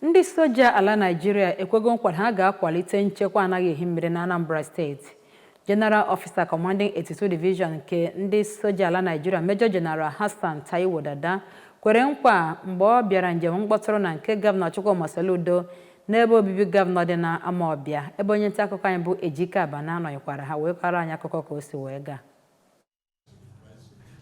Ndị soja ala Naịjirịa ekwego nkwa na ha ga-akwalite nchekwa anaghị ehi mmiri na Anambra Steeti. General Officer Commanding 82 Division nke ndị soja ala Naịjirịa, Major General Hassan Taiwo Dada, kwere nkwa mgbe ọ bịara njem mkpọtụrụ na nke Gọvanọ Chukwuma Soludo n'ebe obibi gọvanọ dị na Amawbịa, ebe onye nta akụkọ anyị bụ Ejike Abana nọnyekwara ha wee kọrọ anyị akụkọ ka o si wee gaa.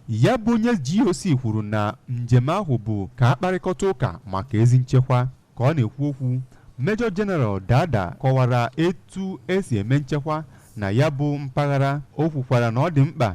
Ya bụ onye GOC kwuru na njem ahụ bụ ka a kparịkọta ụka maka ezi nchekwa. Ka ọ na-ekwu okwu, Major General Dada kọwara etu esi eme nchekwa na ya bụ mpaghara. O kwukwara na ọ dị mkpa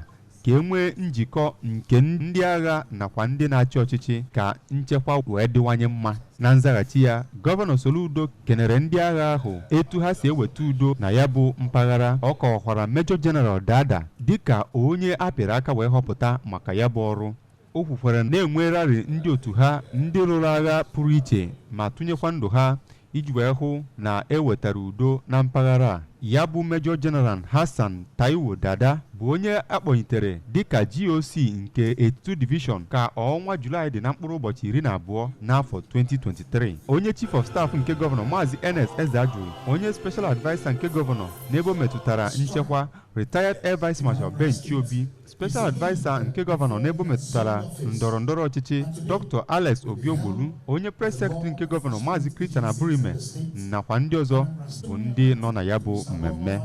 ka e nwee njikọ nke ndị agha nakwa ndị na-achị ọchịchị ka nchekwa wee dịwanye mma. Na nzaghachi ya, Gọvanọ Soludo kenere ndị agha ahụ etu ha si eweta udo na ya bụ mpaghara. Ọ kọwakwara Major General Dada dịka onye a pịrị aka wee họpụta maka ya bụ ọrụ. O kwukwara na enwerarị ndị otu ha ndị lụrụ agha pụrụ iche ma tụnyekwa ndụ ha iji wee hụ na e wetara udo na mpaghara a. Ya bụ Major General Hassan Taiwo Dada bụ onye akpọnyitere dịka GOC nke 82 Division ka ọnwa Julaị dị na mkpụrụ ụbọchị 12 n'afọ 2023. Onye Chief of Staff nke Gọvanọ, Maazị Ernest Ezeajughi, onye Special Adviser nke Gọvanọ n'ebe o metụtara nchekwa, Retired Air Vice Marshal Ben Chiobi, Special Adviser nke Gọvanọ n'ebe o metụtara ndọrọ ndọrọ ọchịchị, Dr. Alex Obiogbolu, onye Press Secretary nke Gọvanọ, Maazị Christian Aburime, nakwa ndị ọzọ bụ ndị nọ na ya bụ mmemme.